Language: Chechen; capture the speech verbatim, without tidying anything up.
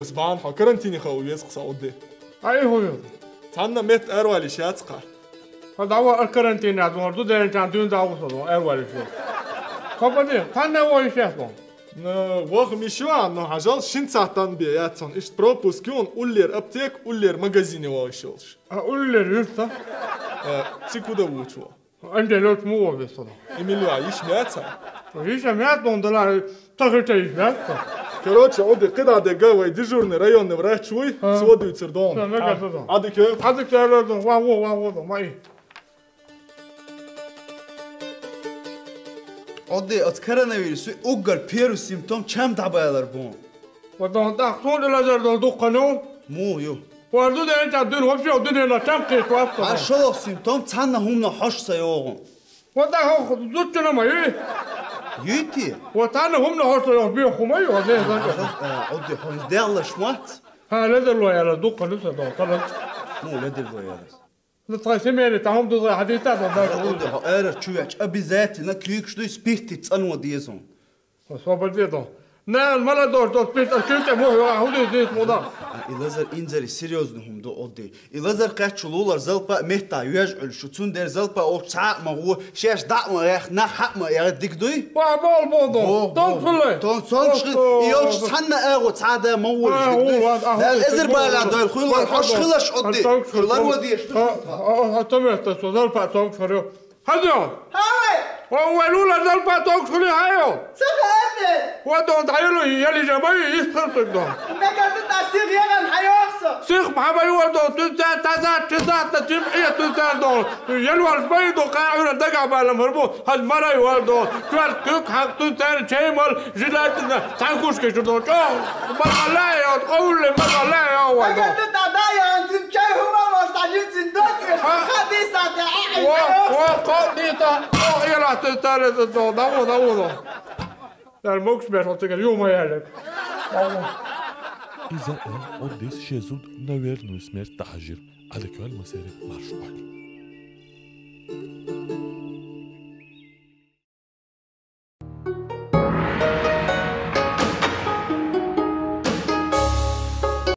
Ас бахьан хьо карантине хаа веза-кх со, Ӏудди. Ай, хӀу веза? Цхьанна метта аравала йиш яц-кх. Хьо дӀаваха карантине, дӀа ваха, ду дерригача дуьйна дӀаваха со, аравала йиш веза. Хьо баде, цхьанне ваха йиш яц хьона. Ну, ваха йиш я, но хьажал, шин сахьат тӀа бе яц хьона. Иштта пропуск я хьона, уллера аптека, уллера магазине ваха йиш йолаш. А уллера юрта? Э, цига хӀу де вувцаш ва? Анжелочка мо веза со. Эмиль ваха йиш ма яц хьа? Йиш ма яц, дон дала, тахача йиш ма яц хьа. Короче, Ӏудди, кхыдола дега вай дежурный районный врач вуй, а, со дувцар дон. Всё, мега дон. Ӏадика. Ӏадика, дон, ва, ва, ва, ва, дон, ма и. Ӏудди, оцу коронавирусо уггар первый симптом чам дӀабалар бу. Ва дон, тӀаккха суна и лазар дон дуккха ю? Мо ю. Ва ду дерригача дуьйна вообще дуьненах чам кхеташ вац со. А шолгӀа симптом цхьанна хӀуманах хьожа ца йогӀу. Ва тӀаккха хьо зудчуьнга ма юй? Юй те? Ва цхьанна хӀуманах хьожа ца йогӀуш бехк хӀу ма ю, ва ден зага. Э, Ӏудди, хьо иза дегӀлаш мац? Хьа, ледарло ялар дуккха ю сан дон, хала. Мо ледарло ялар? Ну, тхай семейный, тахьом дузгӀа хьадийца дон, даьга. Ӏудди, хьо ара чу веача, обязательно куьйгаш дуй, спиртица цӀанван деза хьона. Освободи дон. Нана, мала дор, дор, спирт, а куьйга тӀе мухь йогӀа, хӀу дийца дийца муна? А, и лазар инзаре серьёзный хӀума ду, Ӏудди. И лазар кхаьчча лулар залпа а метта йоьжа Ӏуьллуш ю. Цундела залпа олуш цхьа а ма гӀо, шаьш дӀа а ма гӀехка, нах хьа а ма эгӀа, дика дуй? Ва, бол, бол, дон. Бо, тонг бо. Хуьлий? Тонг цонг хи-, и йолчу цхьанна а гӀо, цхьа а да ма гӀолаш, а, дика дуй? Ва, а, Дала хӀу эзар дийца бала дойла, хуьлур хьо, хила шу Ӏудди. Шу ларван дезаш ду. А, а, а, то место, со залпа цонг шарю. Хьадо! Хьавай! О, вай лула залпа токхули хьайо! Ца хаьдде! О, дон, дӀайолу, ялижа ма ю, ист хӀунтуг дон. Мегар ду тӀа сих ягӀан хьайохса! Сих ма хьабай, о, дон, туьнца таза, чиза, та чим, э, туьнца, дон. Ялвалш ма ю, дон, кхаъ Ӏуьйра дагахь балам хӀара бу, хьан марай вал, дон. Коьрта куьг хьакъ туьнца, чай мал, жилайтна, цхьан кушке шу, дон. ЧӀогӀа, ма, ма, лай, о, къовлли, ма, ма, лай, о, вай, дон. Мегар ду тӀа да ян, цин чай хӀума лош, тӀа жил цин дог, э, ха, ха, диса, тӀа, а, а, О, о, кхоъ дийта, о, ийлахь туьнца, дон, даву, даву, дон. Яр могуш бер хьо цигара, ю ма яллиг. Иза а Ӏуддис шен зуда на верную смерть тӀахьажира. Ӏадика йойла массеран, марша Ӏойла.